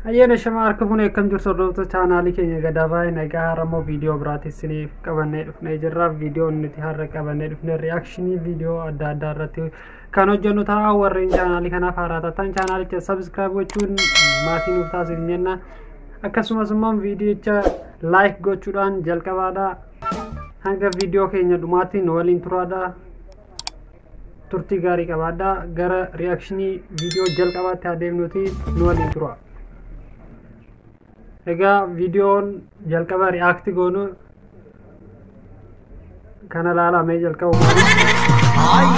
Ayyaana shama harka fuunee akkam jirtu hordoftoota chaanaalii keenya gadaa baay'ee nagaa haramoo viidiyoo biraatti isiniif qabannee dhufnee jirra. Viidiyoon nuti har'a qabannee dhufne ri'aakshinii viidiyoo adda addaa irratti kan hojjennu ta'a. Warreen chaanaalii kanaaf haaraa taatan chaanaalicha sabskiraayib gochuun maatii nuuf taasisu jenna. Akkasumas immoo viidiyicha laayik gochuudhaan jalqabaadha. Hanga viidiyoo keenya dhumaatti nu waliin turaadha. Turtii gaarii qabaadha. Gara ri'aakshinii viidiyoo jalqabaatti adeemnuti nu waliin tura. Egaa viidiyoon jalqaba ri'aakti goonu kana laalamee jalqabu maali?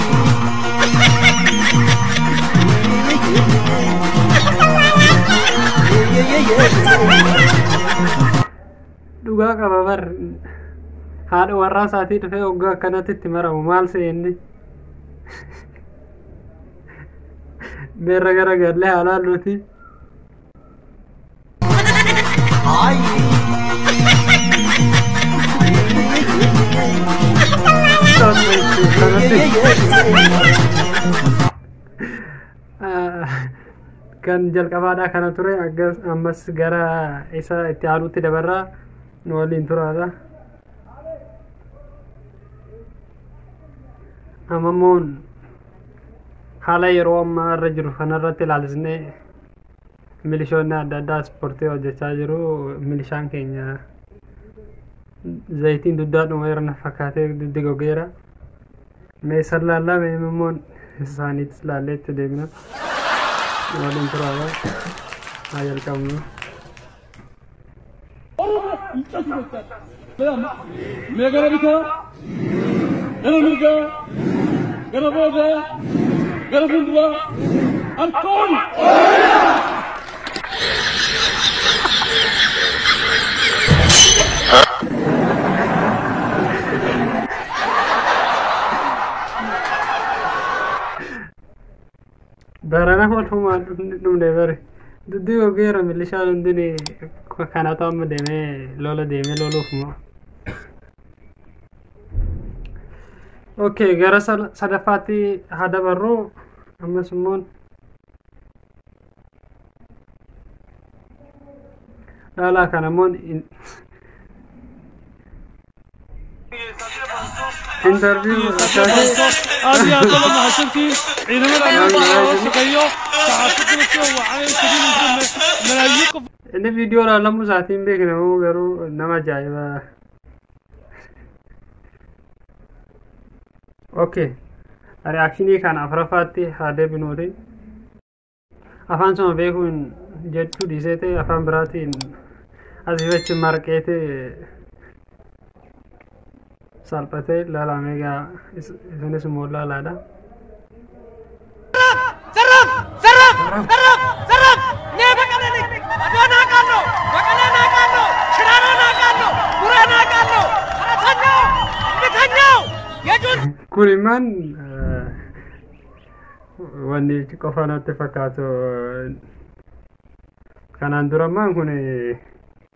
Dhugaa qaba bar haadha warraa isaatii dhufee hoggaa akkanatti itti maramu maal se'e inni? Beerra gara gallee haa laalluuti. Kan jalqabaadhaa kana ture akkas ammas gara isa itti aanutti dabarraa nu waliin turaadha. Amma immoo haala yeroo ammaa irra jiru kanarratti ilaalchisnee milishoonni adda addaa ispoortii hojjechaa jiru. Milishaan keenya zayitiin duddaa dhumeera na fakkaatee duddi gogeera. Mee san laallaa mee immoo isaaniitis laallee itti deemna. Waliin turaadha. Haa jalqabnu. Mee gara bitaa, gara mirgaa, gara boodaa, gara fuulduraa, harka ol! Barana walfumaan dhumne bare. Duddi gogeera milishaan hundini kanatu amma deemee lola deemee loluuf moo. Okay, gara sadaffaatti haa dabarru. Ammas immoo laalaa kana immoo interview Aad iyo aad baad mahadsantihiin. Ciidamada ammaanka loola shaqeeyo saxaafaduna sida wacan ay tabinayso malaayiin qof. Inni viidiyoo laalamuu isaatiin beekna moo garuu nama ajaa'iba. Okay. Reaakshinii kana afuraffaatti haa deebinuuti. Afaan suma beekuun jechuu dhiisee ta'e afaan biraatiin asii fi achi marqee ta'e salphatee laalamee egaa isinis immoo laalaadha. ዘራፍ ዘራፍ ዘራፍ ዘራፍ! እኔ በቀለ ነኝ። አድዋን አውቃለሁ፣ መቀሌን አውቃለሁ፣ ሽራሮን አውቃለሁ፣ ቡሬን አውቃለሁ። ፈረሰኛው እምቢተኛው የጁን Kun immaan wanni qofa natti fakkaatu. Kanaan dura immaan kun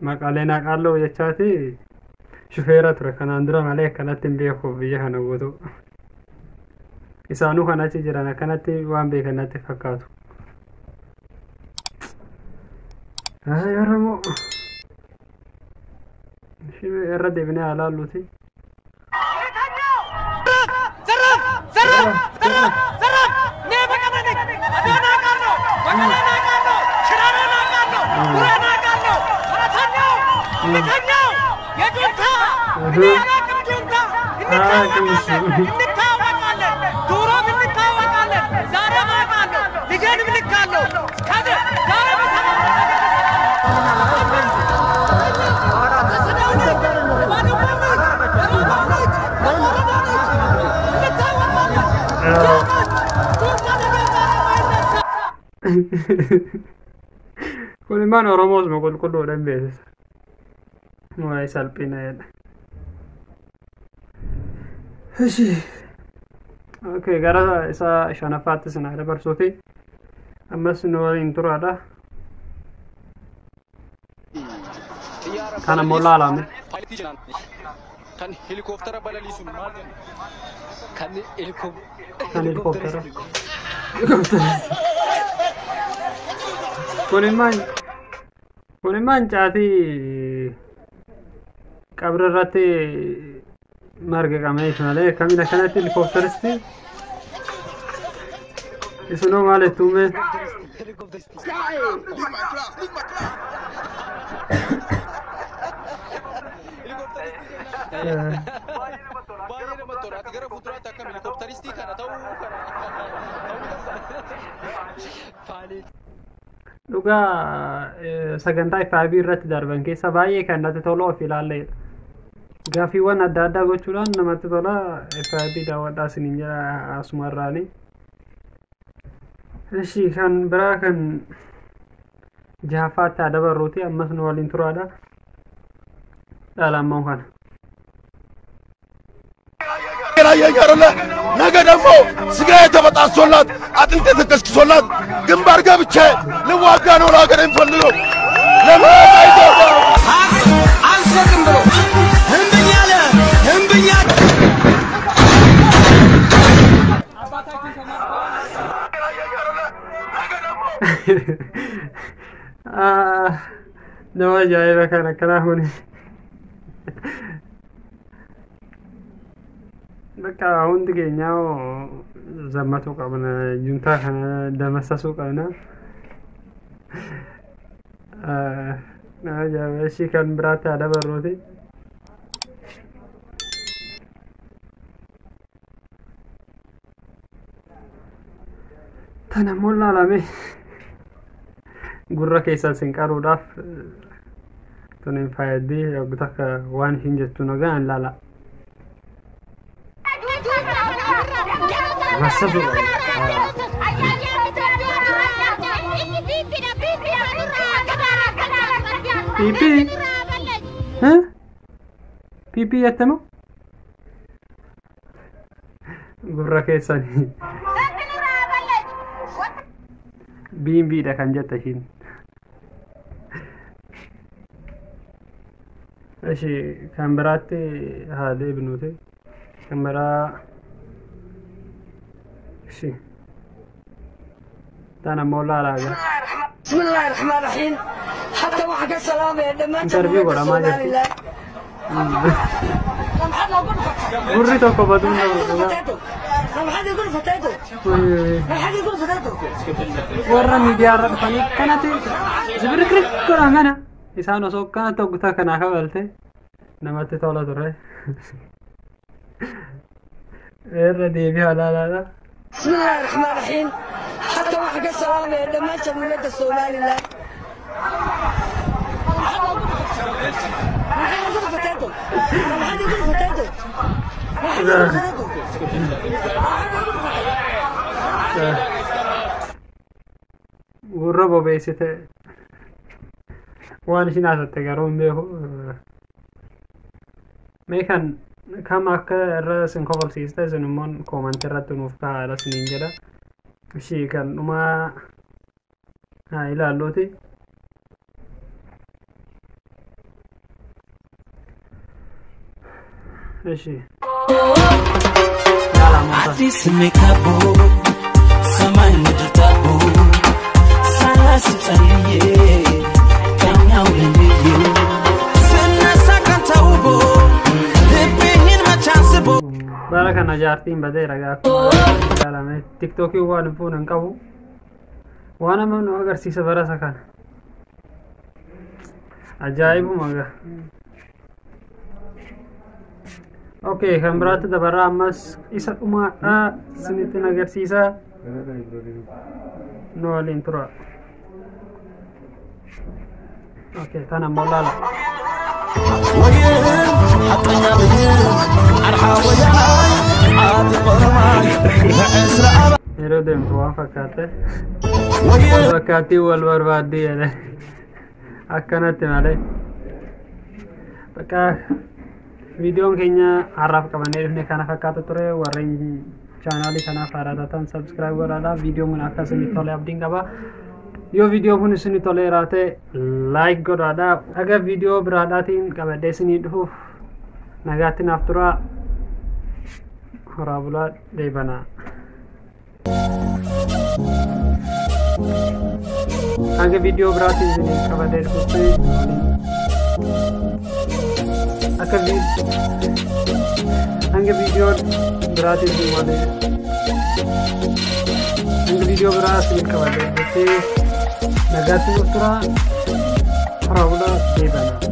maqaalee naaqaalloo jechaati shufeera ture kanaan dura malee akkanatti hin beeku biyya kana guutuu. Isaanuu kan achi jiran akkanatti waan beekan natti fakkaatu. Ay Oromoo. Ishee irra deebinee haa laalluuti. ዘራፍ ዘራፍ ዘራፍ ዘራፍ! እኔ በቀለ ነኝ። አድዋን አውቃለሁ፣ መቀሌን አውቃለሁ፣ ሽራሮን አውቃለሁ፣ ቡሬን አውቃለሁ። ፈረሰኛው እምቢተኛው የጁንታ እኔ አላውቅም ጁንታ። እንታወቃለን፣ እንታወቃለን፣ ድሮም እንታወቃለን፣ ዛሬም አውቃለሁ፣ ልጄንም ልካለሁ። ከዚህ ዛሬ በሰላም Kun immaan Oromoosuma qulqulluudhaan beeksisa. Waa'ee salphina jedha. Ishi. Okay, gara isa shanaffaatti isin haa dabarsuuti. Ammas nu waliin turaadha. Kana immoo laalame. Kan helikooftara balaliisuun maal jenna? Kan Kan helikooftara. Kun immaan caatii qabra irratti marga qameef malee akkamiin akkanatti helikooftaristi isinoo maal jettuume? Baay'ee namatti tola. Ati gara fuulduraatti akkam helikooftaristi kana ta'uu kana ta'uu Dhugaa sagantaa FIB irratti darban keessa baay'ee kan natti tolu of ilaalleedha. Gaaffiiwwan adda addaa gochuudhaan namatti tola. FIB daawwadhaa isiniin jedha asumarraani. Ishi kan biraa kan jahaffaatti haa dabarruuti ammas nu waliin turaadha. Dhaalammoo kana. ነገ ደግሞ ስጋ የተበጣሶላት አጥንት የተከስክሶላት ግንባር ገብቼ ልዋጋ ነው ለሀገር የምፈልገው ለምን አልሰጥም ብሎ እምብኝ አለ እምብኝ አለ። Nama ajaa'iba kana akkanaa kuni. Bakka hundi keenyaa zammatuu qabna, juntaa kana damassasuu qabna. Nama ajaa'iba. Ishii kan biraatti haa dabarruuti. Tana immoo ilaalame gurra keessan sin qaruudhaaf tun hin fayyaddi yoggu takka waan hin jettu nagaan ilaala. Massasuu qabna. Pipi? Pipi jette moo? Gurra keessan biimbiidha kan jette ishiin. Ishi kan biraatti haa deebinuuti. Kan biraa ishi tana immoo laalaa gara. بسم الله الرحمن الرحيم حتى waxaan ka salaamaya dhammaan Interview godhamaa jirti. Gurri tokko baduun nama dhugaa. Warra miidiyaa irra dhufanii akkanatti zibirkirik godhan kana isaan osoo akkanatti hoggutaa kanaa kabalte namatti tola ture. Irra deebii halaalaadha. بسم الله الرحمن الرحيم حتى waxaan ka salaamaya dhammaan jamhuuriyadda Soomaaliland. Gurra bobeessite waan ishiin haasatte garuu hin beeku. Mee kan kam akka irra isin kofalsiiste isin immoo koomantii irratti nuuf kaa'aa isiniin jedha. Ishii kan dhumaa haa ilaalluuti. Ishi. አዲስ ሜካቦ ሰማይ ምድር ታቦ ሳላስብ ጸልዬ ቀኛው ለልዬ ስነሳ ቀን ተውቦ ልቤህን መች አስቦ Bara kana jaartiin badeera gaafa ilaalame tiktookii waan hin fuune hin qabu waan amma nu agarsiisa barasa kana ajaa'ibuma gaa. Okay, kan biraatti dabarraa ammas isa dhumaadha isinitti agarsiisa nu waliin tura. Okay, tana immoo laala. Yeroo deemtu waan fakkaatte wal fakkaattii wal barbaaddii jedhe akkanatti malee. Bakka viidiyoon keenya har'aaf qabannee dhufne kana fakkaata ture. Warreen chaanaalii kanaaf haaraa taatan sabskiraayib godhaadha. Viidiyoon kun akka isinitti tole abdiin qaba. Yoo viidiyoon kun isinitti toleera ta'e laayik godhaadha. Aga viidiyoo biraadhaatiin qabadhee isinii dhufuuf Nagaatti naaf turaa. Horaa bulaa deebanaa. Hanga viidiyoo biraatiin isiniif qabadee dhufutti akka hanga viidiyoo biraatiin isin waliin hanga viidiyoo biraa isiniif qabadee dhufutti nagaatti nuuf turaa. Horaa bulaa deebanaa.